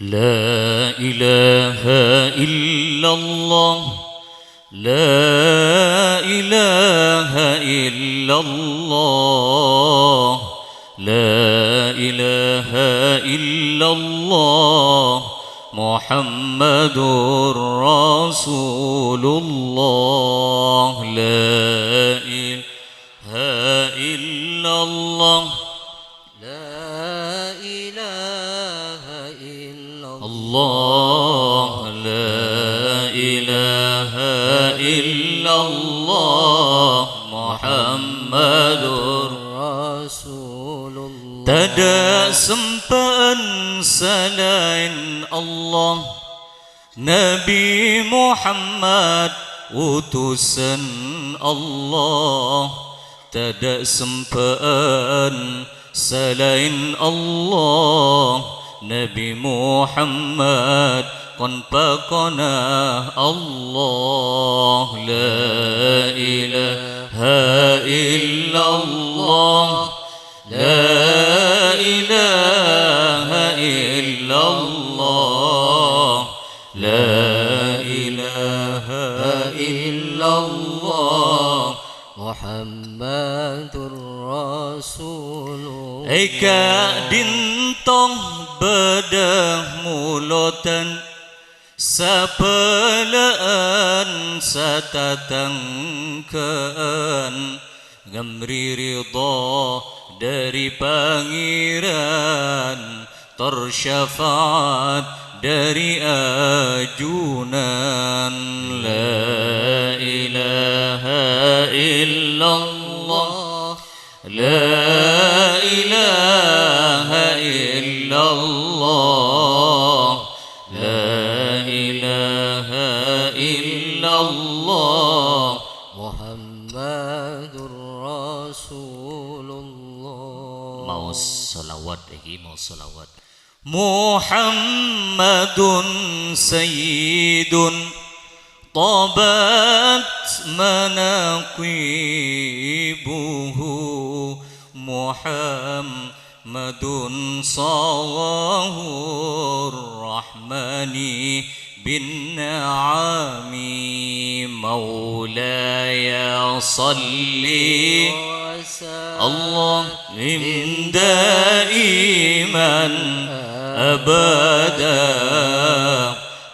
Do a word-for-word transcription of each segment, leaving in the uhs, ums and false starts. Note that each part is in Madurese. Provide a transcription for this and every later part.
لا إله إلا الله. لا إله إلا الله. لا إله إلا الله. محمد رسول الله. لا إله إلا الله. لا إله إلا الله. الله، لا إله إلا الله، محمد رسول الله. Tadâ' sembhâ'ân salaèn Allah. Nabi Muhammad utusan Allah, tadâ' sembhâ'ân salaèn Allah. Nabi Muhammad kon-pakonna Allah. La ilaha illallah. La ilaha illallah. La ilaha illallah. Muhammadur Rasulullah. È ka'dinto bâdâ molodhân, sabâlâ'ân satatangghâ'ân, ngamri ridho dâri Pangèran, tor syafa'at dâri ajunan. La ilaha illallah. La ilaha illallah. La ilaha illallah. Muhammadur Rasulullah. Maos shalawat, èngghi, maos shalawat. محمد سيد طابت مناقبه، محمد صاغه الرحمن بالنعم. مولاي صل الله دائما أبدا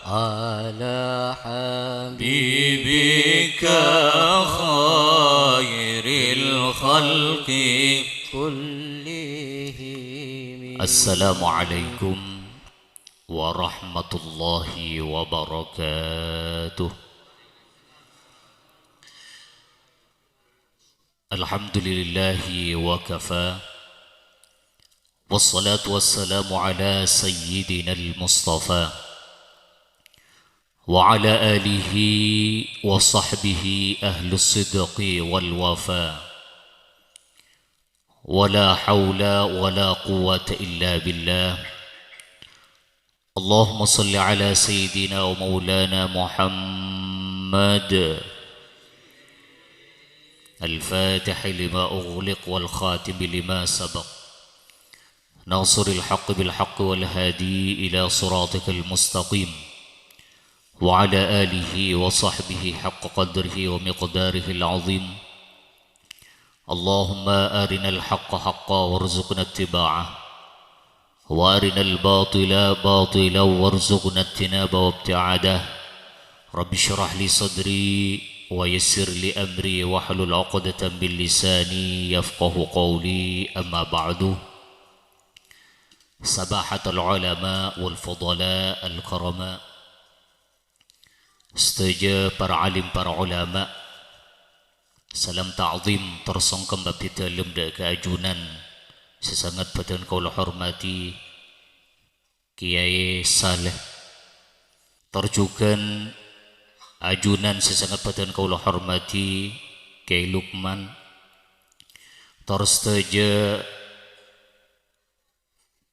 على حبيبك خير الخلق كلهم. السلام عليكم ورحمة الله وبركاته. الحمد لله وكفى، والصلاة والسلام على سيدنا المصطفى، وعلى آله وصحبه أهل الصدق والوفاء. ولا حول ولا قوة إلا بالله. اللهم صل على سيدنا ومولانا محمد الفاتح لما أغلق والخاتم لما سبق، ناصر الحق بالحق والهادي إلى صراطك المستقيم، وعلى آله وصحبه حق قدره ومقداره العظيم. اللهم أرنا الحق حقا وارزقنا اتباعه، وأرنا الباطل باطلا وارزقنا اجتنابه وابتعاده. رب اشرح لي صدري ويسر لي أمري واحلل عقدة من لساني يفقه قولي. أما بعد. Sabahatal ulama wal fudala al karama. Sadhâjâ para alim, para ulama, salam ta'zim tor songkem abdhidhâlem dâ' ka ajunan sè sanget bhâdhân kaulâ hormadhi, Kèyaè Saleh. Tor jhughân ajunan sè sanget bhâdhân kaulâ hormadhi, Kèyaè Lukman. Tor sadhâjâ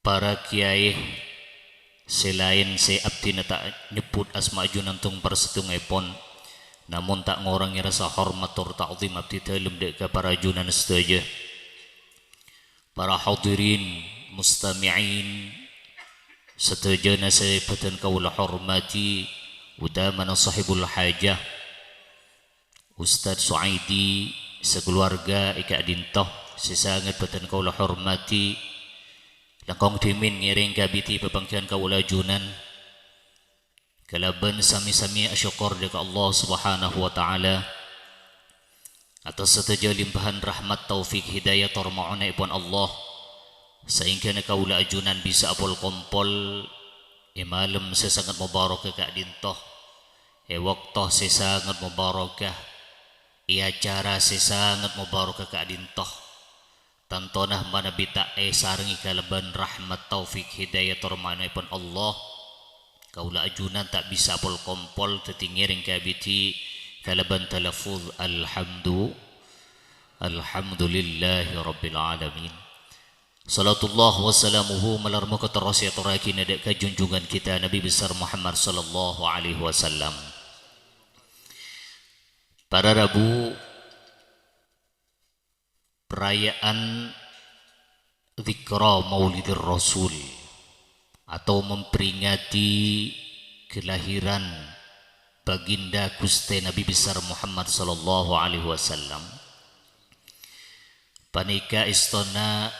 para kèyaè sè laèn sè abdhina ta' nyebbhut asma ajunan tong-parsettongngèpon, namong ta' ngorangè rasa hormat tor ta'zim abdhidhâlem dâ' ka para ajunan sadhâjâ. Para hadirin, mustami'in, Sadhâjâna sè bhâdhân kaulâ hormadhi, utamana sahibul hajah, Ustadz Su'aidi, sakalowarga è ka'dinto, sè sanget bhâdhân kaulâ hormadhi, langkong dhimèn ngèrèng kabidhi' papangghiyân kaulâ ajunan, kalabân sami-sami asokkor dhâ' ka Allah Subhanahu wa Ta'ala, atas sadhâjâ limpahan rahmat, taufik, hidayah, tor ma'ona'èpon Allah, saèngghâna kaulâ ajunan bisa apol-kompol è malem sè sanget mobarokah ka'dinto, è bâkto sè sanget mobarokah, è acara sè sanget mobarokah ka'dinto. Tantona manabi ta' èsarengngè kalabân rahmat, taufik, hidayah, tor ma'ona'èpon Allah, kaulâ ajunan ta' bisa pol-kompol dhâddhi ngèrèng kabidhi' kalabân talaffuz alhamdu-, alhamdulillahi rabbil alamin. Shalatullah wa salamuhu malar moghâ terros èyatorraghina dhâ' ka junjungan kita Nabi besar Muhammad sallallahu alaihi wasallam. Para rabu, perayaan Dzikra Maulidir Rasul atau memperingati kelahiran Baginda Guste Nabi Besar Muhammad sallallahu alaihi wasallam. Panèka èstona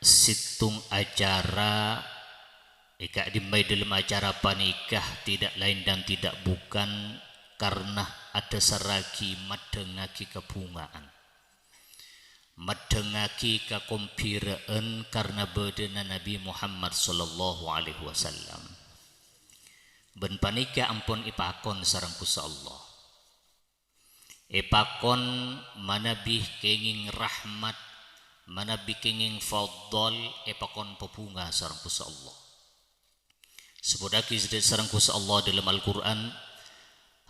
sèttong acara, è ka'dimma è dhâlem acara panèka tidak lain dan tidak bukan karna adhâsarraghi maddhengngaghi kabhungaan. Maddhengngaghi kakombhira'an karna bâdâna Nabi Muhammad sallallahu alaihi wasallam. Bân panèka ampon èpakon sareng Ghustè Allah. Èpakon manabi kèngèng rahmat, manabi kèngèng fadhal, èpakon pabhunga sareng Ghustè Allah. Èsebbuttaghi sareng Ghustè Allah dâlem Al-Qur'an,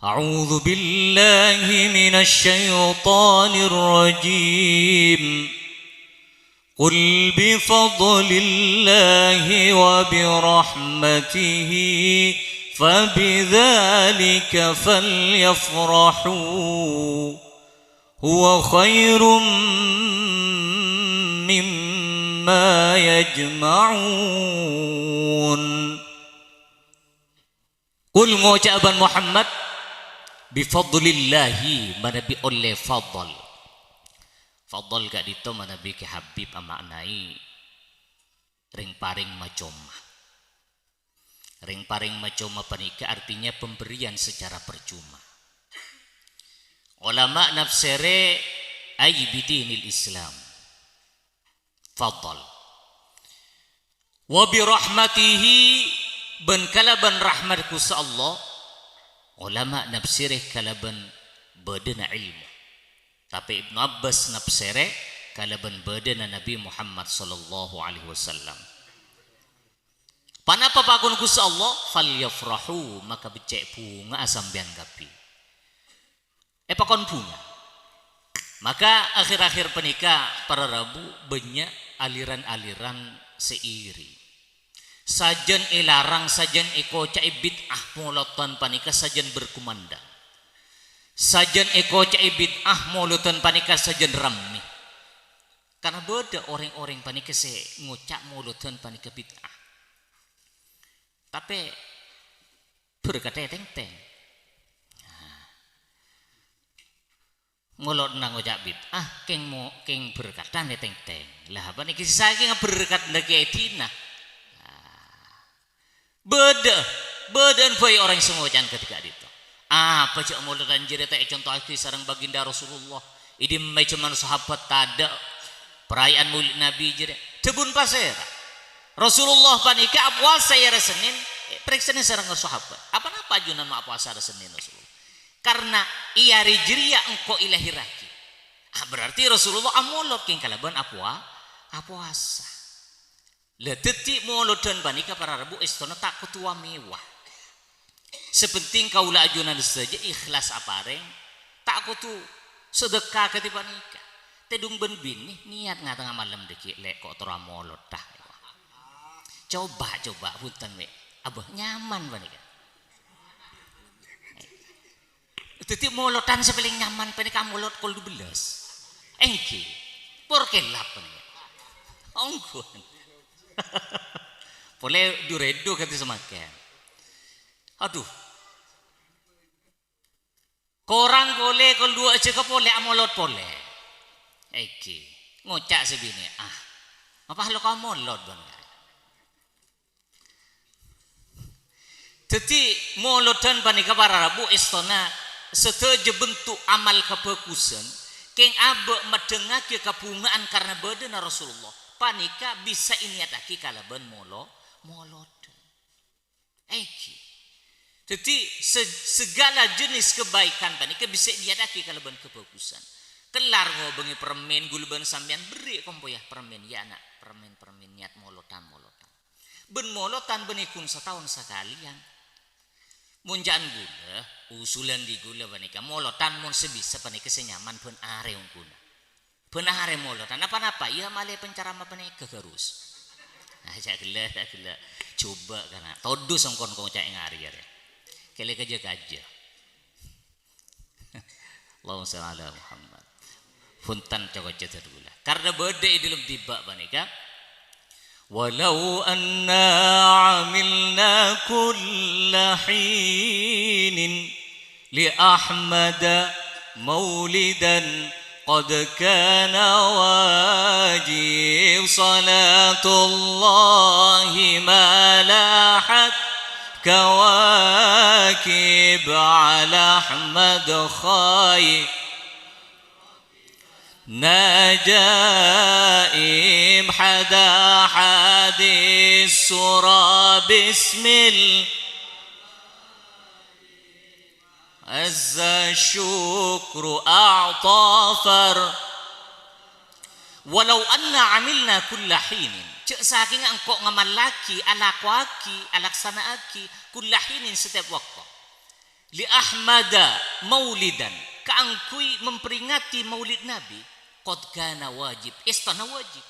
"A'udzu billahi minasy syaithanir rajim. Qul bi fadlillahi wa bi rahmatihi fa bidzalika falyafrahu." Huwa khairum mimma yajma'un. Qul, ngoca'a bân Muhammad, "Bi fadlillahi," manabi ollè fadhal. Fadhal ka'dinto manabi Kè Habib ama'naè rèng-parèng macoma. Rèng-parèng macoma panèka artinya pemberian secara percuma. Olama nafsèrè ai bidinil Islam. Fadhal. Wa bi rahmatihi, bân kalabân rahmat Ghustè Allah, olama nafsèrè kalabân bâdâna èlmo. Tapè Ibnu Abbas nafsèrè kalabân bâdâna Nabi Muhammad sallallahu alaihi wasallam. Ponapa pakon Ghustè Allah? "Falyafrahu," maka beccè' bhunga'a sampèyan kabbhi. Èpakon bhunga. Maka akhir-akhir panèka, para rabu, bânnya' aliran-aliran sè iri. Sajân èlarang, sajân èkoca'è bid'ah, molodhân panèka sajân berkumandang. Sajân èkoca'è bid'ah, molodhân panèka sajân rammè. Karna bâdâ orèng-orèng panèka sè ngoca' molodhân panèka bid'ah. Tapè berkadhâ tèngtèng. Molodhâ ngoca' bid'ah, kèng mo-, kèng berkadhâ tèngtèng. Lah, panèka sè sakèng berkat dhâggi' èdina. Bâdâ, bâdâ'ân bhâi orèng sè ngoca'an kadhi ka'dinto. Apa jhâ' molodhân jârèya ta' èconto'aghi sareng Baginda Rasulullah? È dimma è jhâman sahabat tadâ' paraya'an Maulid Nabi jârèya? Dhâbuna pasèra? Rasulullah panèka apowasa è arè Sennèn, èparèksanè sareng sahabat. Apa napa ajunan ma' apowasa arè Sennèn, Rasulullah? Karna è arè jârèya engko' èlahèrraghi. Ah, berarti Rasulullah amolod kèng kalabân apowa-, apowasa. Lah, dhâddhi molodhân panèka para rabu èstona ta' kodhu wa-mèwa. Sè pentèng kaulâ ajunan sadhâjâ ikhlas aparèng, ta' kodhu sedekah kadhi panèka. Tèdung bân binè, niyat nga-, tengnga malem dhâggi', "Lè', ko' terro amolod, tah." Coba, coba, bhunten, Lè'. Abâ, nyaman panèka. Dhâddhi molodhân sè palèng nyaman panèka molod kol dubellâs. Èngghi. Pur kèlap panèka. Ongghuwân. Polè du-rèdu kadhi samangkèn. Adhu. Korang polè, kol duwâ' jâgâ polè, amolot polè. Èngghi, ngoca' sè binè', "Ah, apa lo ka molot, bân?" Dhâddhi, molodhân panèka para rabu èstona sadhâjâ bentuk amal kabhâghusân, kèng abâ' maddhengngaghi kabhunga'an karna bâdâna Rasulullah, panèka bisa ènèyattaghi kalabân molo-, molodhân. Èngghi. Dhâddhi, se-, segala jenis kebaikan panèka bisa ènèyattaghi kalabân kabhâghusân. Kellar ngobângè permèn, ghulâ bân sampèyan berri' kompoyya permèn, "Ya, na', permèn-permèn niyat molodhân-molodhân." Bân molodhân bânnè ghun sataon sakalèyan. Mon ca'na ghulâ, usulan dhi' ghulâ panèka, molodhân mon sè bisa panèka sè nyaman bân arè ongghuna. Bân arè molodhân, napa-napa, iyâ malè penceramah panèka ghârus. Ah, jhâ' ghellâ', jhâ' ghellâ'. Jhubâ' kana', todus songkon kong ca'èng arè, arè. Kèlè kajâ-kajâ. Allahumma shalli ala Muhammad. Bhunten, cokocodhân ghulâ. Karna bâdâ è dâlem dhiba' panèka, "Walau anna amilna kulla hinin li Ahmada maulidan qad kana wajib salatullahi ma lahat kawakib ala Ahmad khair." Najaim hada hadis sura bismil. Azza syukru a'ta far. Walau anna amilna kulla hinin. Jhâ' sakènga engko' ngamallaghi, alakowaghi, alaksana'aghi kulla hinin, satèyap bâkto. Li Ahmada maulidan, kaangghuy memperingati maulid Nabi, qad kana wajib, èstona wajib.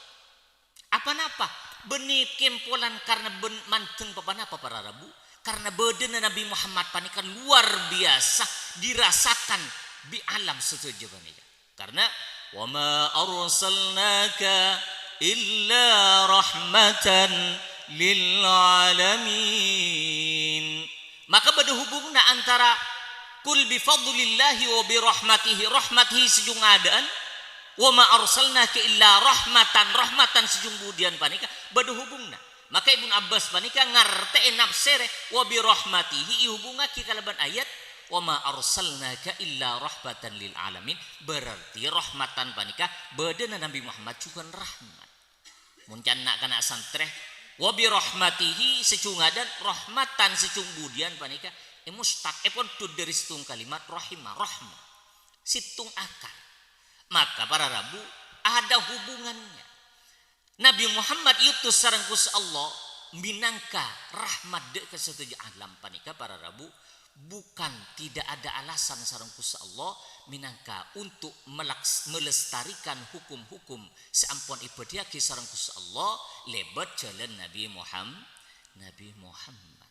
Apa-napa? Bânnè kempolan karna bân-, mandeng pa-ponapa para rabu, karna bâdâna Nabi Muhammad panèka luar biasa dirasakan bi' alam sadhâjâ panèka. Karna, "Wa ma arsalnaka illa rahmatan lil alamin." Maka bâdâ hubunganna antara "Qul bi fadlillahi wa bi rahmatihi, rahmatihi" sè jhung adâ'ân, "Wa ma arsalnaka illa rahmatan, rahmatan" sè jhung budiyân panèka bâdâ hubunganna. Maka Ibnu Abbas panèka ngartè'è nafsèrè "wa bi rahmatihi" èhubungngaghi kalabân ayat "wa ma arsalnaka illa rahmatan lil alamin", berarti rahmatan panèka bâdâna Nabi Muhammad jhughân rahmat. Mon ca'na na'-kana' santrè, "Wa bi rahmatihi" sè jhung adâ'ân, rahmatan sè jhung budiyân panèka èmustaq, èpondhut dâri sèttong kalimat rahimah, rahmah. Sèttong akar. Maka para rabu ada hubungannya. Nabi Muhammad èutus sareng Ghustè Allah mènangka rahmat dâ' ka sadhâjâ alam panèka para rabu, bukan tidak ada alasan sareng Ghustè Allah mènangka untuk melaks-, melestarikan hukum-hukum sè ampon èbâdhiyâghi sareng Ghustè Allah lèbât jhâlân Nabi Muham-, Nabi Muhammad.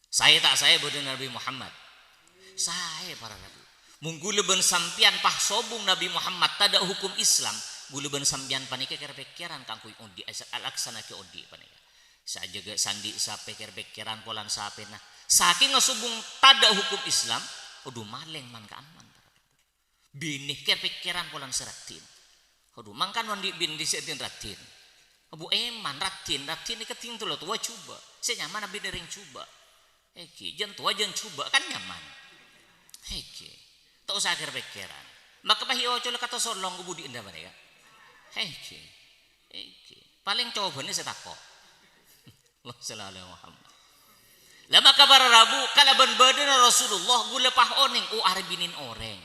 Saè ta' saè bâdâna Nabi Muhammad? Saè, para rabu. Mon ghulâ bân sampèyan pas sobung Nabi Muhammad tadâ' hukum Islam, ghulâ bân sampèyan panèka kèr-pèkkèran kaangghuy odi', asa-, alaksana'aghi odi' panèka. Sè ajâgâ sandi' sapè kèr-pèkkèran polana sapèna. Sakènga sobung tadâ' hukum Islam, kodhu malèng man-ka'amman, para rabu. Binè kèr-pèkkèran polana sè raddhin. Adhu, mangkana mon andi' binè sè raddhin. Abu eman raddhin, raddhin èkadhing towa jhubâ'. Sè nyaman abinè rèng jhubâ'. Èngghi, jân towa jân jhubâ' kan nyaman. Èngghi. Ta' osa kèr-pèkkèran. Maka pas èocol ka tosolong ka budi enda panèka. Èngghi. Èngghi. Palèng cobâna sè tako'. Allahumma shalli ala Muhammad. Lah maka para rabu kalabân bâdâna Rasulullah ghulâ pas onèng, "Oh, arèya binèna orèng.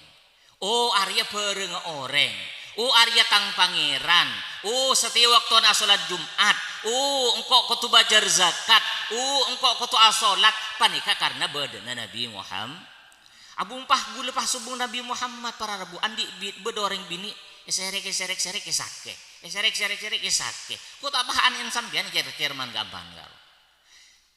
Oh, arèya bhârângnga orèng. Oh, arèya tang Pangèran. Oh, satèya bâktona asolat Jum'at. Oh, engko' kodhu bâjâr zakat. Oh, engko' kodhu asolat." Panèka karna bâdâna Nabi Muham-, Abu pas ghulâ pas sobung Nabi Muhammad para rabu andi' bi-, bâdâ orèng binè' èsèrèk, èsèrèk, sèrèk, èsakè. Èsèrèk, sèrèk, sèrèk, èsakè. Ko' ta' paha'an èn sampèyan kèr-kèr man-ka'amman karo.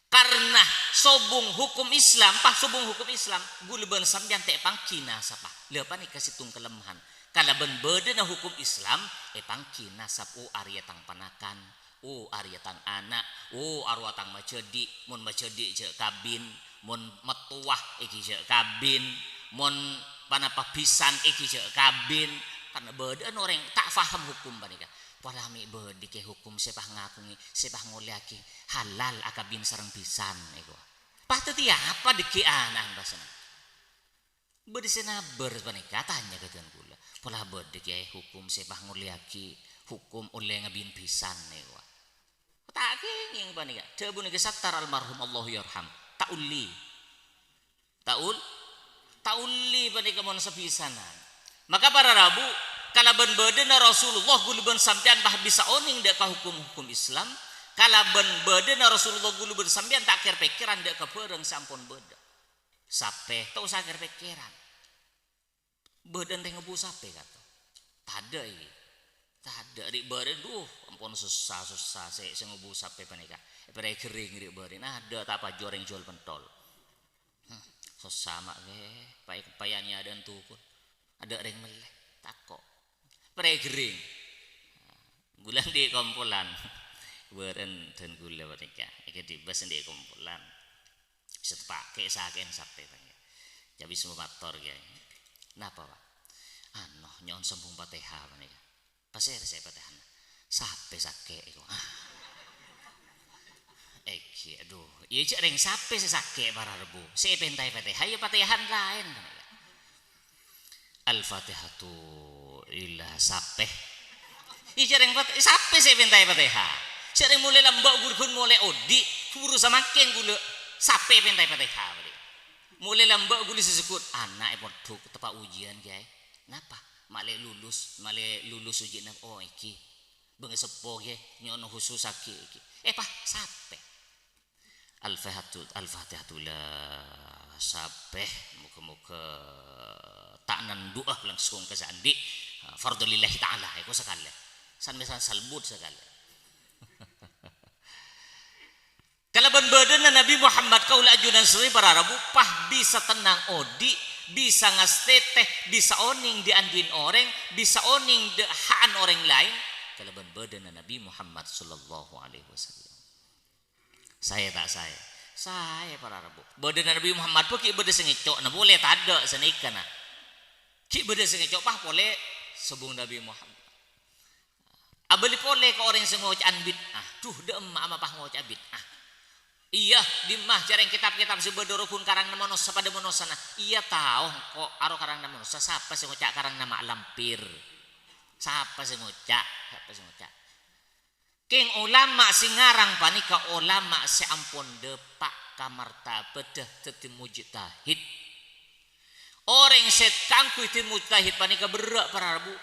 Karna sobung hukum Islam, pas sobung hukum Islam, ghulâ bân sampèyan ta' èpangghi nasabhâ. Lha panèka sèttong kalemmahan. Kalabân bâdâna hukum Islam, èpangghi nasab, "Oh, arèya tang panakan. Oh, arèya tang ana', oh, arowa tang majhâdhi', mon majhâdhi' jhâ' kabin, mon mattowa èghi jhâ' kabin, mon ponapa bhisan èghi jhâ' kabin. Karna bâdâ'ân orèng ta' paham hukum panèka. Pola mè' bâdâ kè hukum sè pas ngakongi, sè pas ngolèyaghi halal akabin sareng bhisan, èko. Pas dhâddhi apa dhâggi' ana'na, pasana? Bâdâ sè nabâr panèka, atanya ka dhân kaulâ. Pola bâdâ kè hukum sè pas ngolèyaghi hukum ollè ngabin bhisan, èko. Ta' kèngèng panèka. Dhâbuna Kè Sattar almarhum, Allahu yarham. Ta' ollè. Ta' ol-, ta' ollè panèka mon sabhisanan. Maka para rabu, kalabân bâdâna Rasulullah ghulâ bân sampèyan pas bisa onèng dâ' ka hukum-hukum Islam, kalabân bâdâna Rasulullah ghulâ bân sampèyan ta' kèr-pèkkèran dâ' ka bhârâng sè ampon bâdâ. Sapè, ta' osa kèr-pèkkèran. Bâdâ orèng ngobu sapè, ka'to? Tadâ', iyâ. Tadâ', rè' bârâ', duh, ampon sossa, sossa, sè, sè ngobu sapè panèka. Pèrè ghering rè' bârâ', adâ' ta' paju orèng jhuwâl pentol. Hmm, sossa ma' kè, pay-, payani adâ'ân tokon. Adâ' orèng mellè, tako'. Pèrè ghering. Ghulâ andi' kompolan. Bârâ'ân dhân ghulâ panèka. Èkè dibâs andi' kompolan. Sè tepakè sakè'en sapè, Pak. Cabis mator, Kèyaè. "Napa, Pak?" "Ano, nyo'on sambung Fatihah," panèka. "Pasèra sè Fatihahna?" "Sapè sakè' èko." Ah. Èghi, adhu. Iyâ, jhâ' rèng sapè sè sakè' para rabu. Sè èpèntaè Fatihah, iyâ Fatihahan laèn, panèka. "Al-Fatihatu illa sapè." Iyâ, jhâ' rèng Fat-, sapè sè pèntaè Fatihah? Jhâ' rèng molè lambâ' ghulâ ghun molè odi', buru samangkèn ghulâ sapè pèntaè Fatihah, bâdâ. Molè lambâ' ghulâ sè segghut, ana'è pondhuk teppa' ujian, Kèyaè. Napa? Malè lulus, malè lulus ujianna, oh, èghi. Bângaseppo, Kèyaè, nyo'on khususaghi, èghi. Eh, pas, sapè. Al-Fatihatu-, Al-Fatihatu la sapè, moghâ-moghâ ta' nandu'a langsung ka sè andi', fardhu lillahi ta'ala, èko sakalè. San-mèsan salbut sakalè. Kalabân bâdâna Nabi Muhammad kaulâ ajunan sè para rabu pas bisa tennang odi', bisa ngastètè, bisa onèng dhi'-andhi'in orèng, bisa onèng dâ'-, ha'an orèng laèn, kalabân bâdâna Nabi Muhammad sallallahu alaihi wasallam. Saè ta' saè? Saè, para rabu. Bâdâna Nabi Muhammad pon ghi' bâdâ sè ngèco', na polè tadâ' sanèka, na. Ghi' bâdâ sè ngèco', pas polè sobung Nabi Muhammad. Abâli polè ka orèng sè ngoca'an bid'ah. Duh, dâ' emma' ama pas ngoca'a bid'ah. Iyâ, dimma jhâ' rèng kètab-kètab sè bâdâ rogun karangnga manossa padâ manossana. Iyâ, tao engko' aro karangnga manossa, sapa sè ngoca' karangnga ma' lampir? Sapa sè ngoca'? Sapa sè ngoca'? Kèng olama sè ngarang panèka olama sè ampon dâpa' ka martabadda dhâddhi mujtahid. Orèng sè kaangghuy dhâddhi mujtahid panèka berrâ' para rabu.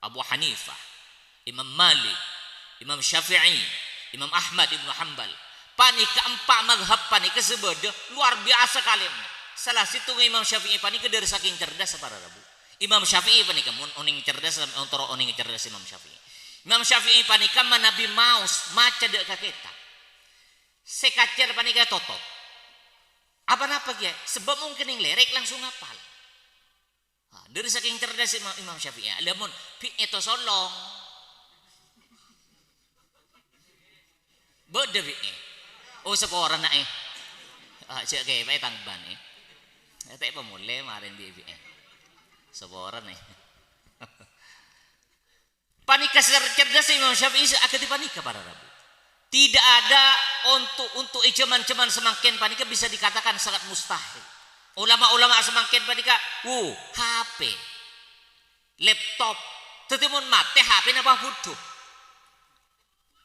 Abu Hanifah, Imam Malik, Imam Syafi'i, Imam Ahmad Ibnu Hambal. Panèka empa' madhhab panèka sè bâdâ luar biyasa kalèna. Sala sèttongnga Imam Syafi'i panèka dâri sakèng cerdassa para rabu. Imam Syafi'i panèka mon onèng cerdas, ontara onèng cerdas Imam Syafi'i. Imam Syafi'i panèka manabi maos maca dâ' ka kètab. Sè kacèr panèka totop. Apa napa, Kèyaè? Sebab mon kennèng lèrèk langsung ngapal. Ah, dâri sakèng cerdas Imam, Imam Syafi'i. Lamon bi' èto solong. Bâdâ bi'è. Oh, saporana, eh. Ah, jhâ' kèpaè tang bân, eh. Eh, ta' pamolè marèn bi'-, bi'è. Saporana, eh. Panèka cer-, cerdas Imam Syafi'i sè akadhi panèka, para rabu. Tidak ada untuk, untuk è jhâman-jhâman samangkèn panèka bisa dikatakan sangat mustahil. Ulama-ulama samangkèn panèka, wuh, H P, laptop. Dhâddhi mon matè H P-na pas budhu.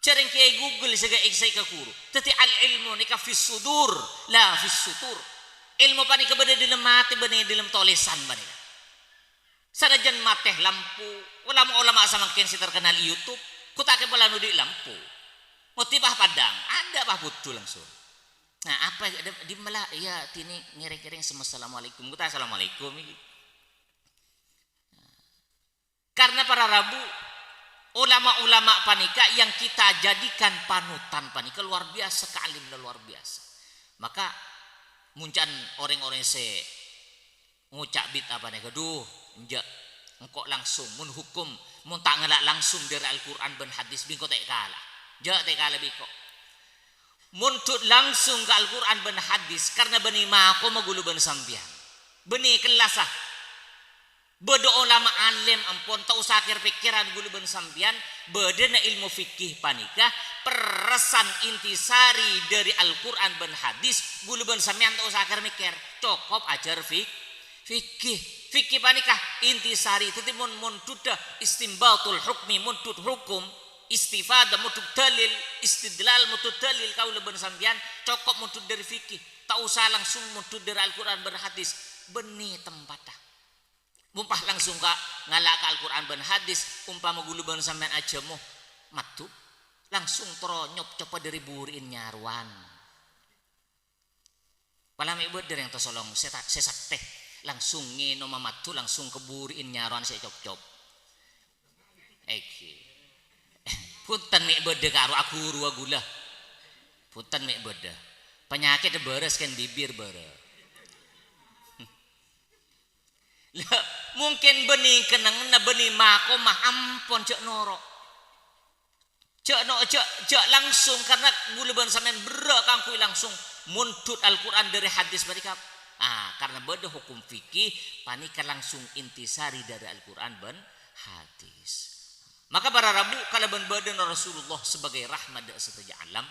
Jhâreng Kèyaè Google sè ga-, sè èkakuru. Dhâddhi al-ilmu nèka fis sudur, la fis sutur. Èlmo panèka bâdâ è dâlem atè, bâdâ è dâlem tolèsan panèka. Sanajjân matè lampu, ulama-ulama samangkèn sè terkenal è YouTube, kota'aghi polana odi' lampu. Ngodhi pas padhâng, adâ' pas budhu langsung. Nah, apa, dimma la, iyâ, dhini ngèrèng-ngèrèng sè assalamualaikum. Kota assalamualaikum iki. Karena para rabu, ulama-ulama panèka yang kita jadikan panutan panèka luar biasa, kaalimna luar biasa. Maka, mon ca'na orèng-orèng sè ngoca' bid'ah panèka, duh, enjâ', engko' langsung, mon hukum, mon ta' ngala' langsung dâri Al-Qur'an bân hadis, bi' engko' ta' èkala'. Jâ' tè kalabiko. Mondhut langsung ka Al-Qur'an bân hadis, karna bânnè makoma ghulâ bân sampèyan. Bânnè kellassa. Bâdâ olama alim ampon, ta' osa kèr-pèkkèran ghulâ bân sampèyan, bâdâna ilmu fikih panèka perresan intisari dâri Al-Qur'an bân hadis, ghulâ bân sampèyan ta' osa kèr-mèkkèr, cokop ajhâr fik-, fikih. Fikih panèka intisari, dhâddhi mon, mondhudhâ istimbatul hukmi, mondhut hukum, istifadah, mondhut dalil, istidlal, mondhut dalil kaulâ bân sampèyan, cokop mondhut dâri fikih, ta' osa langsung mondhut dâri Al-Qur'an bân hadis, bânnè tempatta. Mon pas langsung ka ngala' ka Al-Qur'an bân hadis, ompama ghulâ bân sampèyan ajhâmo maddhu, langsung terro nyop-coppa dâri buri'na nyarowan. Pala mè' bâdâ rèng tasolong sè ta-, sè saktè, langsung ngènoma maddhu, langsung ka buri'na nyarowan sè cop-cop. Èngghi. Bhunten mè' bâdâ karo aghuru ghulâ. Bhunten mè' bâdâ. Panyakèt bârâs kan bibir bârâ. Lah, mungkin bânnè kennengnganna, bânnè makoma, ampon jhâ' noro'. Jhâ' no-, jhâ', jhâ' langsung, karna ghulâ bân sampèyan berrâ' kaangghuy langsung mondhut Al-Qur'an dâri hadis panèka. Ah, karna bâdâ hukum fikih panèka langsung intisari dâri Al-Qur'an bân hadis. Maka para rabu kalabân bâdâna Rasulullah sebagai rahmat dâ' sadhâjâ alam,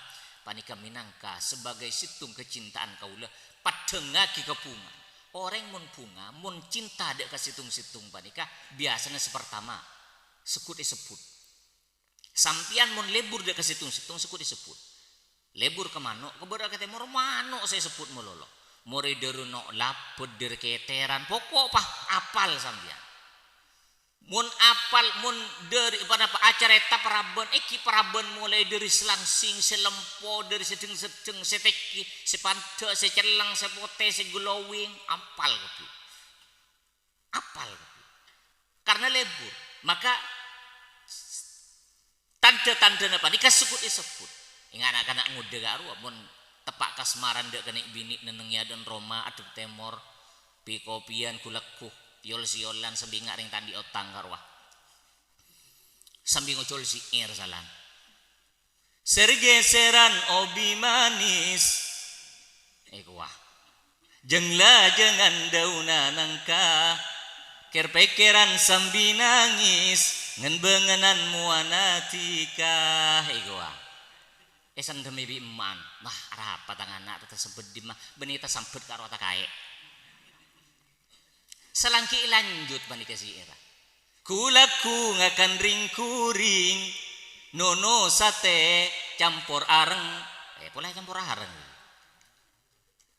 panèka mènangka sebagai sèttong kacintaan kaulâ, paddhângngaghi ka bhunga. Orèng mon bhunga, mon cinta dâ' ka sèttong-sèttong panèka, biyasana sè partama, segghut èsebbhut. Sampèyan mon lebur dâ' ka sèttong-sèttong, segghut èsebbhut. Lebur ka mano', ka bârâ' ka tèmor, mano' sè èsebbhut malolo. Morè dâri no' labbhât, dâri kètèran, pokok pa apal sampèyan. Mon apal, mon dâri, ponapa, acarèta parabân, èngghi parabân molaè dâri Slangsing, sè lempo, dâri sè dheng-seddheng, sè tèngghi, sè pandhâ', sè celleng, sè potè, sè glowing, apal kabbhi. Apal kabbhi. Karna lebur. Maka, tandhâ-tandhâna panèka segghut èsebbhut. Ènga' na'-kana' ngodâ ka rowa, mon teppa' kasmaran dâ' ka nè' binè' nenneng è adâ'na roma, adhep tèmor, pi-kopiyan, ghu-lagghu, yol-siyolan, sambi nga' rèng ta' andi' otang ka rowa. Sambi ngocol si'ir salan. Ser-geseran obi manis. Èkowa. Jeng-lajengan dauna nangka. Kèr-pèkkèran sambi nangis. Ngen-bângenan mowana dhika. Èkowa. Èsendhemè bi' emma'an. Wah, arapa tang ana' ta' tasambet dimma? Bânnè tasambet ka rowa ta' kaè. Salangghi lanjut panèka si'irra. Ghu-lagghu ngakan rèng-ghurèng, nono satè campor areng. Eh, polè campor areng.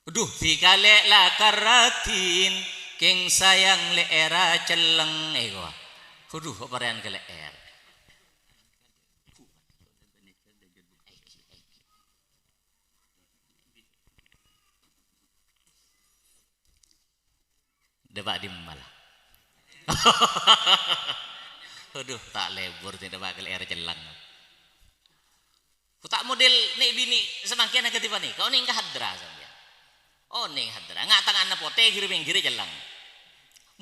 Duh, dhikalè' la karradhin, kèng sayang lè'èrra celleng, èkowa. Duh, aparèyan ka lè'èr. Dâpa' dimma la? Waduh, ta' lebur sè dâpa' ka lè'èrra celleng. Ko ta' model nè' binè' samangkèn akadhi panèka, onèng ka hadra sampèyan. Onèng hadra, nga' tanganna potè, ghir-mèngghirra celleng.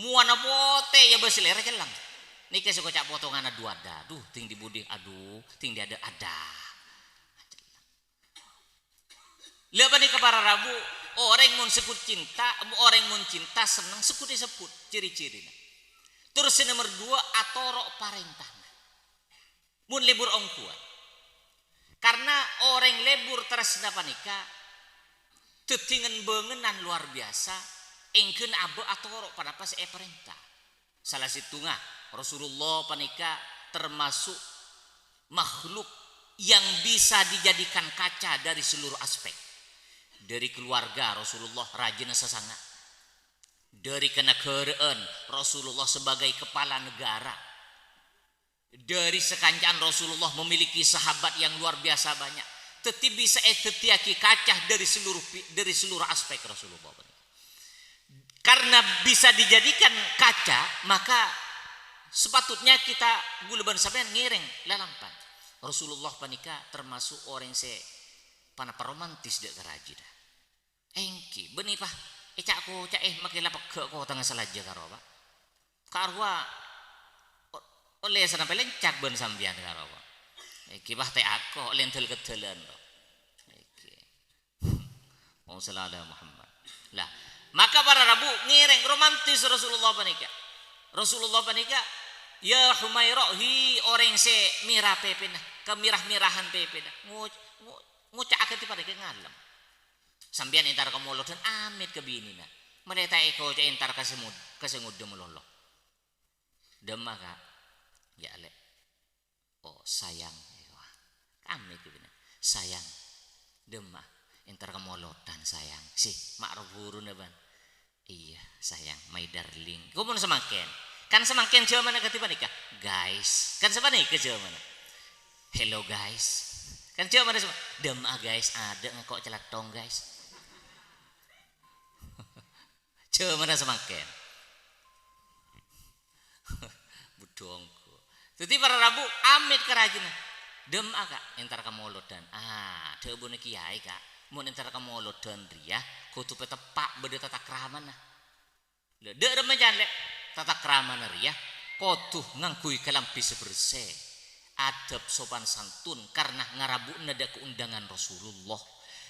Mowana potè, ya bâs lè'èrra celleng. Nèka sè koca' potonganna duwâ' dâ. Duh, dhing dhi-budhi, aduh, dhing dhi-, adâ', adâ'. La panèka para rabu, orèng mon segghut cinta, orèng mon cinta senneng segghut èsebbhut ciri-cirina. Terros sè nomer duwâ', atoro' parèntana. Mon lebur ongghuwân. Karna orèng lebur tarèsna panèka dhâddhi ngen-bângenan lowar biyasa, èngghân abâ' atoro' ponapa sè èparènta. Sala sèttongnga, Rasulullah panèka termasuk makhluk yang bisa dijadikan kaca dari seluruh aspek. Dari keluarga Rasulullah rajina sasanga. Dari kenegaraan Rasulullah sebagai kepala negara. Dari sakanca'an Rasulullah memiliki sahabat yang luar biasa banyak. Dhâddhi bisa èdhâddhiyâghi kaca dari seluruh pi-, dari seluruh aspek Rasulullah. Karena bisa dijadikan kaca, maka sepatutnya kita, ghulâ bân sampèyan, ngèrèng lalampan. Rasulullah panèka termasuk orèng sè ponapa romantis dâ' ka rajina. Èngghi, bânnè, Pa', èca'-koca'è makè la pegghâ' kotangnga salajâ ka rowa, Pa'. Ka rowa o-, ollè sanapè lèncak bân sampèyan ka rowa. Èngghi, wah, tè' ako, lèndal-keddalan, to. Èngghi. Allahumma shalli ala Muhammad. Lah, maka para rabu ngèrèng romantis Rasulullah panèka. Rasulullah panèka, "Ya Humaira, hi orèng sè mèra pèpèna, kamèra-mèrahan pèpèna." Ngo-, ngo-, ngoca' akadhi panèka ngalem. Sampèyan entar ka molodhân, amèt ka binèna. Malè ta' èkoca' entar ka sè mud-, ka sè ngodâ malolo. "Dâmma, Ka'?" "Ya', Lè'." "Oh, sayang." Wah, amèt ka binèna. "Sayang, dâmma, entar ka molodhân, sayang." "Sè, ma' ro-buru napa?" "Iyâ, sayang, my darling." Ko' mon samangkèn. Kan samangkèn jhâmanna kadhi panèka, "Guys." Kan sapanèka jhâmanna. "Hello, guys." Kan jhâmanna sama. "Dâmma, guys, adâ' ngako' calathong, guys." Jhâmanna samangkèn. Budhongko. Dhâddhi para rabu amèt ka rajina. "Dâmma, Ka', entar ka molodhân." "Ah, dhâbuna kèyaè, Ka', mon entar ka molodhân rèya kodhu pateppa' bâdâ tatakramana." Lha, dâ' remma can, Lè', tatakramana rèya kodhu ngangghuy kalambhi sè bersè, adab sopan santun, karna ngarabu'na dâ' ka undangan Rasulullah.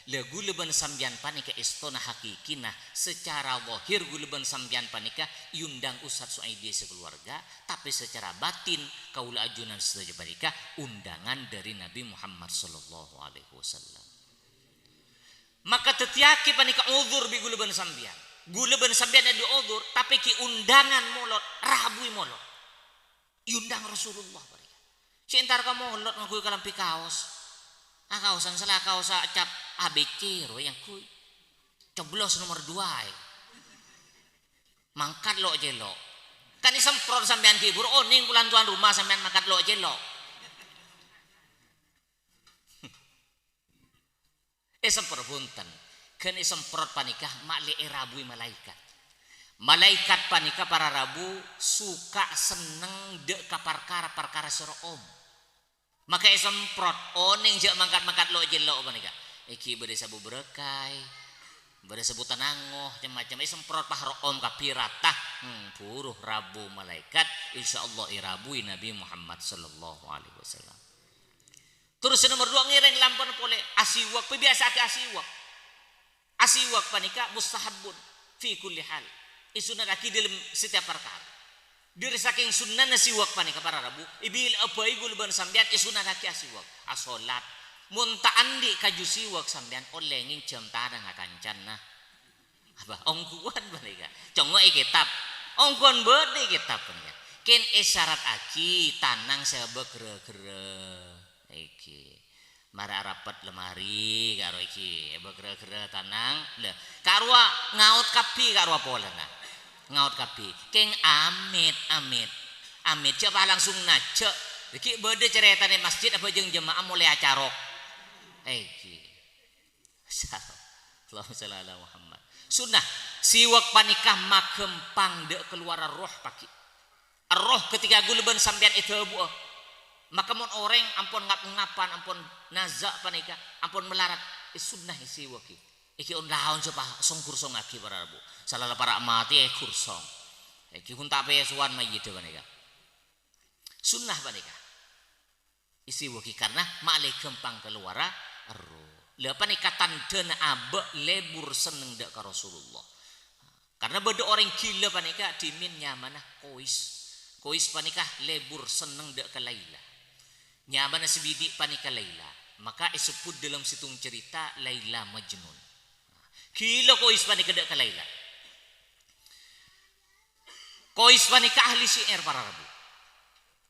Lha, ghulâ bân sampèyan panèka èstona hakikina. Secara zahir ghulâ bân sampèyan panèka èondang Ustadz Su'aidi sakalowarga, tapè secara batin kaulâ ajunan sadhâjâ panèka undangan dâri Nabi Muhammad sallallahu alaihi wasallam. Maka dhâddhiyâghi panèka uzur bi' ghulâ bân sampèyan. Ghulâ bân sampèyan èdhu uzur, tapè ghi' undangan molod, rabuwi molod. Èondang Rasulullah panèka. Sè entar ka molod ngangghuy kalambhi kaos. Ah, kaosan sala kaos cap A B C rowa èyangghuy. Coblos nomor dua è. Mangkat lo'-celo'. Kan èsemprot sampèyan ghi' buru onèng polana tuan rumah sampèyan mangkat lo'-celo'. Èsemprot, bhunten. Ghân èsemprot panèka ma'lè èrabuwi malaèkat. Malaèkat panèka para rabu suka senneng dâ' ka parkara-parkara sè ro'om. Maka èsemprot, onèng jhâ' mangkat-mangkat lo'-celo' panèka. Èngghi bâdâ sabubarakai, bâdâ sabu tanango, cem-macem. Èsemprot pas ro'om kabbhi rata. Hmm, buru rabu malaèkat, insyaallah èrabuwi Nabi Muhammad sallallahu alaihi wasallam. Terros sè nomor dua, ngèrèng lampana polè asiwak, pabiyasa'aghi asiwak. Asiwak panèka mustahabbun fi kulli hal. Èsunnataghi dâlem setiap parkara. Dâri sakèng sunnana siwak panèka para rabu, èbilla'a bhâi ghulâ bân sampèyan èsunnataghi asiwak. Asolat. Mon ta' andi' kaju siwak sampèyan ollè ngènjhâm tanangnga kancana. Apa? Ongghuwân panèka. Congngo'è kètab. Ongghuwân bâdâ è kètab panèka. Kèng èsyarataghi tanang sè bâgrâ-grâ. Èngghi. Mara arapet lemari, karo èngghi. Bâgrâ-grâ tanang. Lha, karowa ngaot kabbhi karowa polana. Ngaot kabbhi. Kèng amèt, amèt. Amèt, jhâ' pas langsung najjhâ'. Ghi' bâdâ carètana è masjid abhâjâng jemaah molaè acarok. Èngghi. Allahumma shalli ala Muhammad. Sunnah, siwak panèka maghâmpang dâ' kalowarra roh paghi'. Erroh ketika ghulâ bân sampèyan èdhâbuwâ. Maka mon orèng ampon ngap-ngapan, ampon naza' panèka, ampon malarat, èsunnah èsiwaghi. Èngghi on-laon sè pa-, song-kursongngaghi para rabu. Sala la para' matè èkursong. Èngghi ghun ta' pèsowan mayyidda panèka. Sunnah panèka. Èsiwaghi karna ma'lè ghâmpang kalowarra erroh. Lha panèka tandhâna abâ' lebur senneng dâ' ka Rasulullah. Karna bâdâ orèng ghilâ panèka dhimèn nyamana Qais. Qais panèka lebur senneng dâ' ka Laila. Nyamana sè bidi' panèka Laila. Maka èsebbhut dâlem sèttong carèta Laila Majnun. Ghilâ Qais panèka dâ' ka Laila. Qais panèka ahli syi'ir para rabu.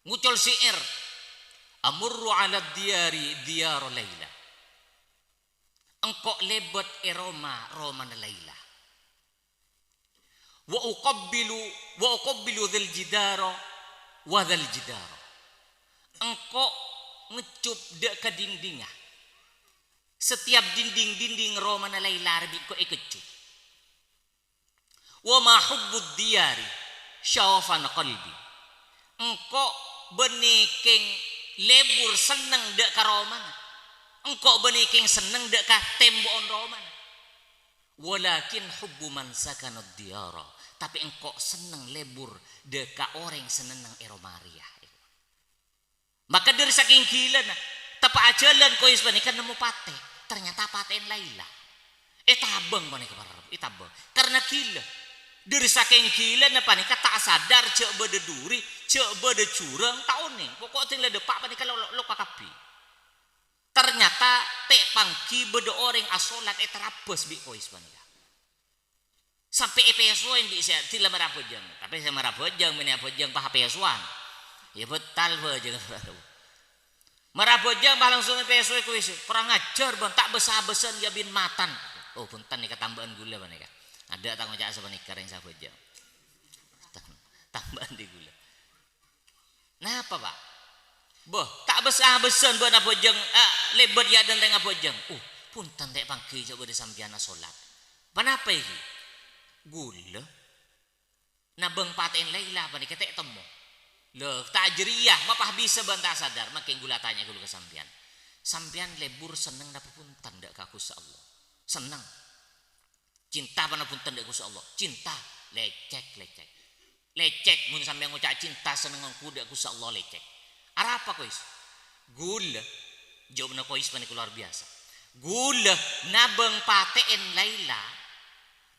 Ngocol syi'ir, "Amurru 'ala diyari diyara Laila." Engko' lèbât è roma, romana Laila. "Wa uqabbilu, wa uqabbilu dzal jidara wa dzal jidara." Engko' ngeccup dâ' ka dindingnga. Setiap dinding-dinding romana Laila rè bi' engko' èkeccup. "Wa ma hubbud diyari syaghafa qalbi." Engko' bânnè kèng lebur senneng dâ' ka romana. Engko' bânnè kèng senneng dâ' ka tembo'en romana. "Walakin hubbu man sakanad diyara." Tapè engko' senneng lebur dâ' ka orèng sè nenneng è roma rèya. Maka dâri sakèng ghilâna, Teppa' ajhâlân Kois panèka nemmo patè. Ternyata patè'en Laila. Ètabâng panèka, para rabu, ètabâng. Karena ghilâ. Dhâri sakèng ghilâna panèka ta' sadar jhâ' bâdâ duri, jhâ' bâdâ jurâng, ta' onèng. Poko' dhing la dâpa' panèka lo-, lo-, loka kabbhi. Ternyata tè' pangghi bâdâ orèng asolat ètarabâs bi' Kois panèka. Sampè' èpèsoè bi' sè dhilâ mara abhâjâng. Tapè sè mara abhâjâng, mènè abhâjâng pas èpèsowan. Iyâ bhâtal bhâjâng. Mara abhâjâng pas langsung èpèsoè Kois. Kurang ajar, bân, ta' bâs-abâsân iyâ bân matan. Oh, bhunten nèka tambâ'ân ghulâ panèka. Adâ' ta' ngoca' sapanèka rèng sè abhâjâng. Tambâ'ân dhi ghulâ. Napa, Pa'? Bâh, ta' bâs-abâsân bân abhâjâng, eh, lèbât iyâ dânteng abhâjâng. Uh, bhunten tè' pangghi jhâ' bâdâ sampèyan asolat. Ponapa èghi? Ghulâ nabâng patè'en Laila panèka tè' temmo. Lho, ta' jârèya, mapa bisa bân ta' sadar, makè ghulâ atanya ghulâ ka sampèyan. Sampèyan lebur senneng napa bhunten dâ' ka Ghustè Allah? Senneng. Cinta apa bhunten dâ' Ghustè Allah? Cinta. Lècèk, lècèk. Lècèk, mon sampèyan ngoca' cinta senneng ongghu dâ' Ghustè Allah, lècèk. Arapa, Kois? Ghulâ. Jawabna Kois panèka luar biasa. Ghulâ nabâng patè'en Laila,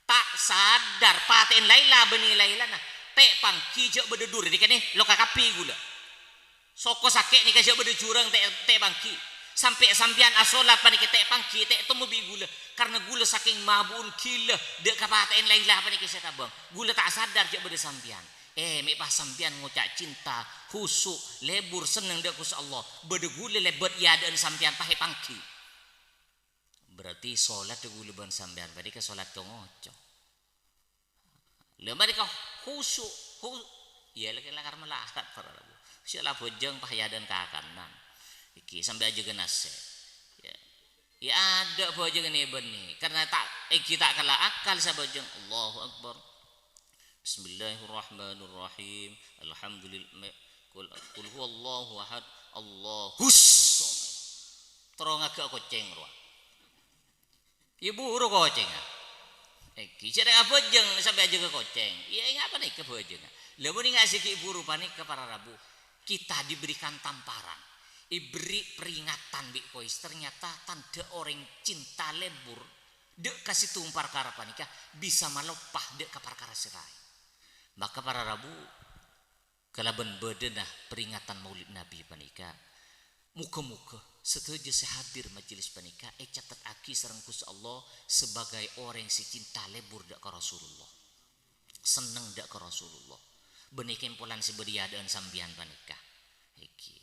ta' sadar patè'en Laila bânnè Lailana, tè' pangghi jhâ' bâdâ duri, nèka nè, loka kabbhi ghulâ. Soko sakè' nèka jhâ' bâdâ jurâng tè', tè' pangghi. Sampè' sampèyan asolat panèka tè' pangghi, tè' temmo bi' ghulâ. Karna ghulâ sakèng mabu'un ghilâ dâ' ka patè'en Laila panèka sè ètabâng. Ghulâ ta' sadar jhâ' bâdâ sampèyan. Eh, mè' pas sampèyan ngoca' cinta, khusu', lebur, senneng dâ' Ghustè Allah. Bâdâ ghulâ lèbât è adâ'na sampèyan pas èpangghi. Berarti solat ghulâ bân sampèyan panèka solat co-ngoco. Lha, mari ka khusu', khu-, iyâ, la-, lakar malarat para rabu. Sè la abhâjâng pas è adâ'na kakanan. Iki sampè' ajâgâ nasè'. Ya. Ya, adâ' abhâjâng nè bânnè. Karna ta', èghi ta' kala akal sè abhâjâng. Allahu Akbar. Bismillahirrahmanirrahim. Alhamdulillah. Qul, qul huwallahu ahad. Allahus. Terro ngaghâ' kocèng rowa. Iyâ buru kocèngnga. Èghi, jhâ' rèng abhâjâng sampè' ajâgâ kocèng. Iyâ, ènga' panèka bhâjângnga. Lha, mon ènga' sè ghi' buru panèka para rabu, kita diberikan tamparan, èberri' peringatan bi' Kois. Ternyata tandhâ orèng cinta lebur dâ' ka sèttong parkara panèka bisa maloppa dâ' ka parkara sè laèn. Maka para rabu, kalabân bâdâna peringatan Maulid Nabi panèka, moghâ-moghâ sadhâjâ sè hadir majelis panèka ècatettaghi sareng Ghustè Allah sebagai orèng sè cinta lebur dâ' ka Rasulullah, senneng dâ' ka Rasulullah. Bânnè kèmpolan sè bâdâ è adâ'na sampèyan panèka. Èghi.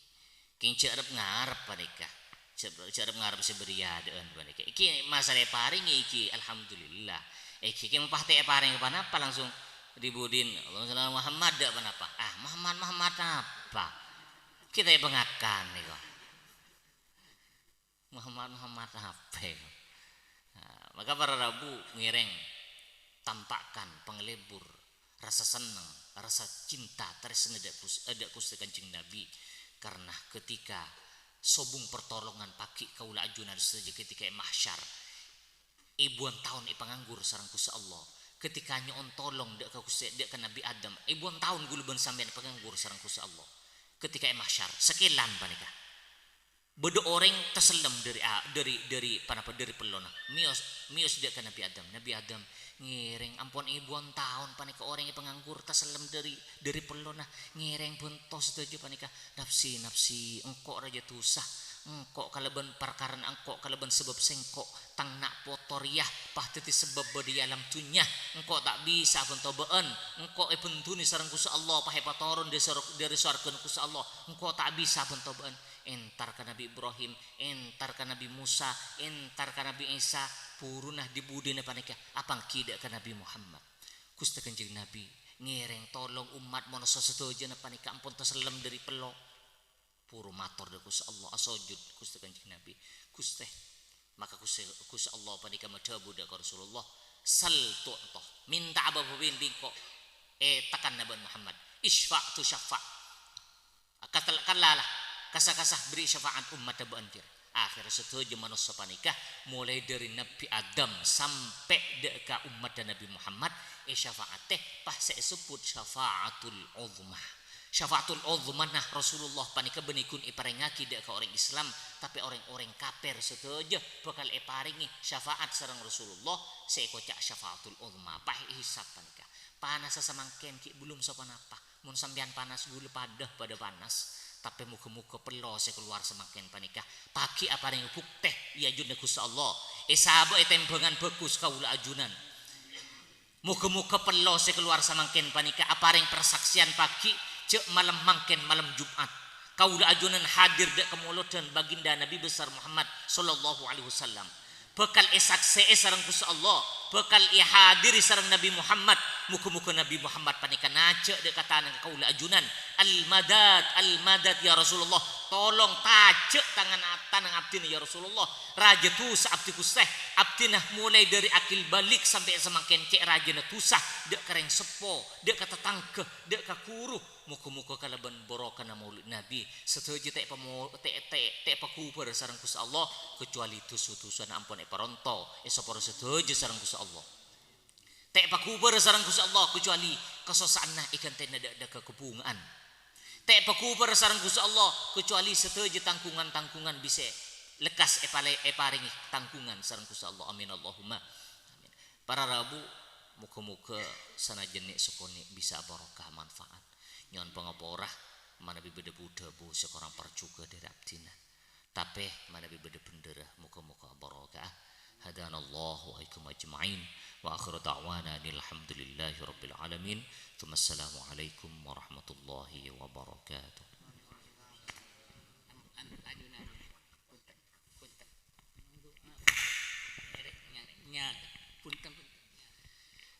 Kèng jhâ' rep-ngarep panèka. Jhâ', jhâ' rep-ngarep sè bâdâ è adâ'na panèka. Èghi masalah èparèngè èghi, alhamdulillah. Èghi kèng pas ta' èparèngè ponapa langsung ribudin, "Allahumma shalli ala Muhammad," dâ' ponapa? Ah, Muhammad, Muhammad apa? Kita ya pengakan nèko. Muhammad, Muhammad apa nèko? Nah, maka para rabu ngèrèng tampakkan panglebur rasa senneng, rasa cinta, tarèsna dâ' Gus-, eh, dâ' Ghustè Kanjeng Nabi. Karna ketika sobung pertolongan paghi' kaulâ ajunan sadhâjâ ketika è mahsyar, èbuwân taon èpanganggur sareng Ghustè Allah. Ketika nyo'on tolong dâ' ka Ghustè, dâ' ka Nabi Adam, èbuwân taon ghulâ bân sampèyan èpanganggur sareng Ghustè Allah. Ketika è mahsyar, sakèlan panèka. Bâdâ orèng tasellem dâri a-, dâri, dâri, ponapa, dâri pellona. Mèyos, mèyos dâ' ka Nabi Adam. Nabi Adam, ngèrèng, ampon èbuwân taon panèka orèng èpanganggur, tasellem dâri, dâri pellona. Ngèrèng bhunto sadhâjâ panèka. Nafsi, nafsi, engko' rajâ dusa. Engko' kalabân parkarana engko', kalabân sabâb sèngko', tang na' poto rèya pas dhâddhi sabâb bâdâ è alam dhunnya. Engko' ta' bisa bhunto bâ'ân. Engko' èbhundhunè sareng Ghustè Allah, pas èpatoron dâri sor-, dâri sowarghâna Ghustè Allah. Engko' ta' bisa bhunto bâ'ân. Entar ka Nabi Ibrahim, entar ka Nabi Musa, entar ka Nabi Isa, buruna dhi-budina panèka apangghi dâ' ka Nabi Muhammad. Ghustè Kanjeng Nabi ngèrèng tolong ommat manossa sadhâjâna panèka ampon tasellem dâri pello. Buru mator dâ' Ghustè Allah, asojud Ghustè Kanjeng Nabi. Ghustè, maka Ghustè, Ghustè Allah panèka madhâbu dâ' ka Rasulullah, "Sal tu'ta, mènta'a bâbâ bân bi' engko', eh, takanna bân Muhammad, isyfa' tusyaffa'." Katel-, kallala, kassa-kassa berri' syafaat ommadda bâ'ân, Jir. Akhèrra sadhâjâ manossa panèka, molaè dâri Nabbhi Adam sampè' dâ' ka ommadda Nabbhi Muhammad, èsyafa'atè pas sè èsebbhut syafa'atul uzma. Syafa'atul uzmana Rasulullah panèka bânnè ghun èparèngngaghi dâ' ka orèng Islam, tapè orèng-orèng kafir sadhâjâ bhâkal èparèngè syafaat sareng Rasulullah sè èkoca' syafa'atul uzma, pas èhisab panèka. Panassa samangkèn ghi' bellum saponapa. Mon sampèyan panas ghulâ padâ, padâ panas. Tapè moghâ-moghâ pello sè kalowar samangkèn panèka pagghi' aparèng buktè è ajunanna Ghustè Allah. Èsabâ' è tèmbhângan bhâghus kaulâ ajunan. Moghâ-moghâ pello sè kalowar samangkèn panèka aparèng parsaksèyan pagghi' jhâ' malem mangkèn malem Jum'at. Kaulâ ajunan hadir dâ' ka molodhân baginda Nabi besar Muhammad sallallahu alaihi wasallam. Bhâkal èsaksè'è sareng Ghustè Allah, bhâkal èhadirè sareng Nabi Muhammad. Moghâ-moghâ Nabi Muhammad panèka najhâ' dâ' ka tanang kaulâ ajunan, "Al-madad, al-madad, ya Rasulullah, tolong tajhâ' tangan, tanang abdhina, ya Rasulullah. Rajâ dhusa abdhi, Ghustè. Abdhina molaè dâri akil balig sampè' samangkèn cè' rajâna dhusa dâ' ka rèng seppo, dâ' ka tatangghâ, dâ' ka ghuru." Moghâ-moghâ kalabân barokana Maulid Nabi, sadhâjâ ta' èpamo-, ta', ta', ta' èpaghubâr sareng Ghustè Allah, kacuali dhusa-dhusana ampon èparonto, èsapora sadhâjâ sareng Ghustè Allah. Ta' èpaghubâr sareng Ghustè Allah, kacuali kasossa'anna èghântèna dâ', dâ' ka kabhunga'an. Ta' èpaghubâr sareng Ghustè Allah, kacuali sadhâjâ tangghungan-tangghungan bisa lekkas èpalè-, èparèngè tangghungan sareng Ghustè Allah. Amin, Allahumma. Amin. Para rabu, moghâ-moghâ sanajjân nè'-sakonè' bisa barokah manfaat. Nyo'on pangapora manabi bâdâ bu-dhâbu sè korang parjhughâ dâri abdhina. Tapè manabi bâdâ bhendherrâ, moghâ-moghâ barokah. Hadanallahu wa iyyakum ajma'in. Wa akhiru da'wana anil hamdulillahi rabbil alamin. Tsumma assalamu alaikum warahmatullahi wabarakatuh.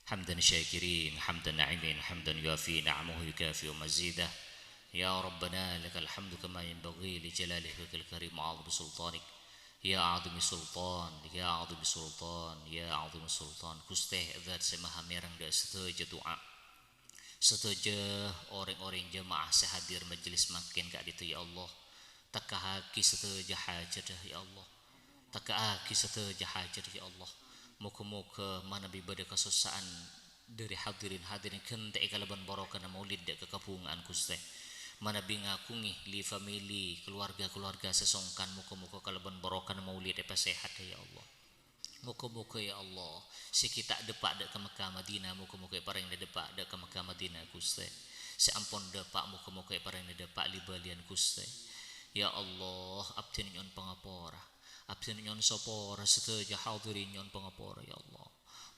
Hamdan syakirin, hamdan na'imin, hamdan yuwafi ni'amahu yukafi'u mazidah. Ya Rabbana, lakal hamdu kama yanbaghi li jalali wajhikal karim wa 'azimi sultanik. Ya 'azimi sultan, ya 'azimi sultan, ya 'azimi sultan. Ghustè, Dzat sè Maha Mèreng dâ' sadhâjâ du'a. Sadhâjâ orèng-orèng jamaah sè hadir majelis mangkèn ka'dinto, ya Allah. Tekka'aghi sadhâjâ hajhâddhâ, ya Allah. Tekka'aghi sadhâjâ hajhâddhâ, ya Allah. Moghâ-moghâ manabi bâdâ kasossa'an dâri hadirin-hadirin ghântè'è kalabân barokana maulid dâ' ka kabhunga'an, Ghustè. Manabi ngaghungè li famili, kaluwarga-kaluwarga sè songkan, moghâ-moghâ kalabân barokana maulid èpasèhadhâ, ya Allah. Moghâ-moghâ, ya Allah, sè ghi' ta' dâpa' dâ' ka Mekkah Madinah, moghâ-moghâ èparèngana dâpa' dâ' ka Mekkah Madinah, Ghustè. Sè ampon dâpa', moghâ-moghâ èparèngana dâpa' li-bâliyân, Ghustè. Ya Allah, abdhina nyo'on pangapora. Abdhina nyo'on sapora, sadhâjâ hadirin nyo'on pangapora, ya Allah.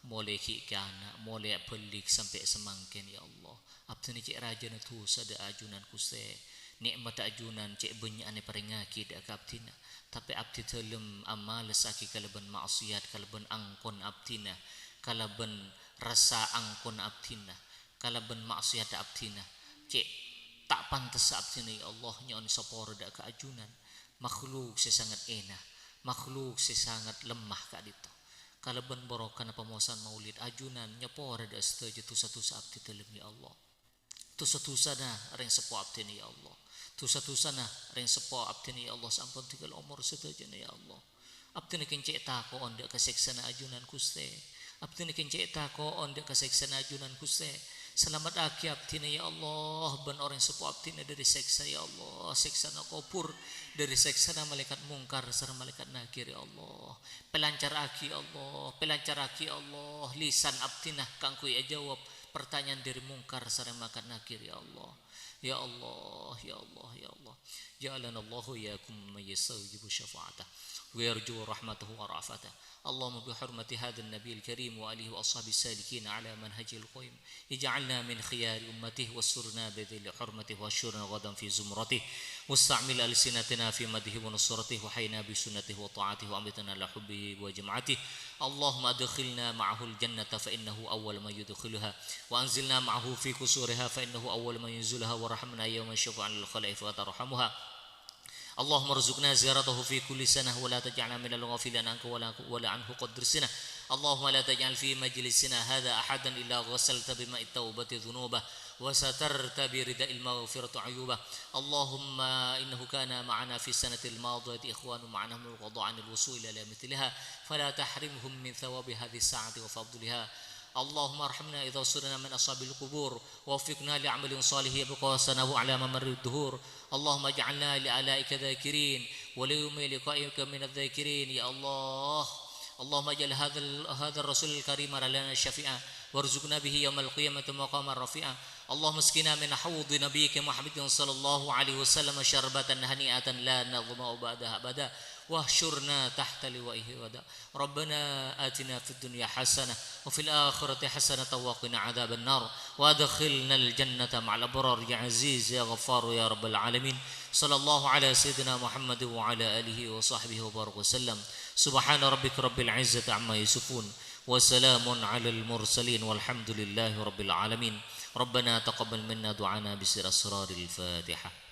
Molaè ghi' kana', molaè abâli sampè' samangkèn, ya Allah. Abdhina cè' rajâna dhusa dâ' ajunan, Ghustè. Nè'matta ajunan cè' bânnya'an èparèngaghi dâ' ka abdhina. Tapè abdhi dhâlem amalassaghi kalabân ma'siyat, kalabân angkon abdhina, kalabân rassa angkon abdhina, kalabân ma'siyat abdhina. Cè' ta' pantessa abdhina, ya Allah, nyo'on sapora dâ' ka ajunan. Makhluk sè sanget èna, makhluk sè sanget lemah ka'dinto. Kalabân barokana pamosan maulid ajunan nyapora dâ' sadhâjâ dhusa-dhusa abdhi dhâlem, ya Allah. Dhusa-dhusana rèng seppo abdhina, ya Allah. Dhusa-dhusana rèng seppo abdhina, ya Allah, sè ampon tèngghâl omor sadhâjâna, ya Allah. Abdhina ghun cè' tako'en dâ' ka sèksana ajunan, Ghustè. Abdhina ghun cè' tako'en dâ' ka sèksana ajunan, Ghustè. Salamettaghi abdhina, ya Allah, bân orèng seppo abdhina dâri sèksa, ya Allah, sèksana kobhur, dâri sèksana malaèkat Mungkar sareng malaèkat Nakir, ya Allah. Pèlancarraghi, ya Allah, pèlancarraghi, ya Allah, lisan abdhina kaangghuy ajâwâb partanyaan dâri Mungkar sareng malaèkat Nakir, ya Allah. Ya Allah, ya Allah, ya Allah. Ja'alanallahu wa iyyakum mimman yastaujibu syafa'atah wa yarju rahmatahu wa ra'fatah. Allahumma bi hurmati hadzan nabiyil karim wa alihi wa ashabihi salikin ala manhajil qaim. Ij'alna min khiyari ummatihi wassurna bi dhilli hurmatihi wahsyurna ghadan fi zumratihi. Wasta'mil alsinatana fi madhihi wa nusratihi wa hayyina bi sunnatihi wa ta'atihi wa amitna ala hubbihi wa jama'atihi. Allahumma adkhilna ma'ahul jannata fa innahu awwal man yudkhiluha. وأنزلنا معه في قصورها فإنه أول من ينزلها وارحمنا يوم يشفع على الخلائق فترحمها. اللهم ارزقنا زيارته في كل سنة ولا تجعلنا من الغافلين عنك ولا، ولا عنه قدر سنة. اللهم لا تجعل في مجلسنا هذا أحدا إلا غسلت بماء التوبة ذنوبه وسترت برداء المغفرة عيوبه. اللهم إنه كان معنا في السنة الماضية إخوان معنا هم القضاء عن الوصول إلى مثلها فلا تحرمهم من ثواب هذه الساعة وفضلها. اللهم ارحمنا إذا صرنا من أصحاب القبور، ووفقنا لعمل صالح يبقى أثره على ممر الدهور. اللهم اجعلنا لآلائك ذاكرين، وليوم لقائك من الذاكرين. يا الله، اللهم اجعل هذا ال-، هذا الرسول الكريم لنا شفيعا، وارزقنا به يوم القيامة مقاما رفيعا. اللهم اسقنا من حوض نبيك محمد صلى الله عليه وسلم شربة هنيئة لا نظمأ بعدها أبدا، واحشرنا تحت لوائه غدا. ربنا آتنا في الدنيا حسنة وفي الآخرة حسنة وقنا عذاب النار، وأدخلنا الجنة مع الأبرار يا عزيز يا غفار يا رب العالمين. صلى الله على سيدنا محمد وعلى آله وصحبه وبارك وسلم. سبحان ربك رب العزة عما يصفون، وسلام على المرسلين، والحمد لله رب العالمين. ربنا تقبل منا دعانا بسر أسرار الفاتحة.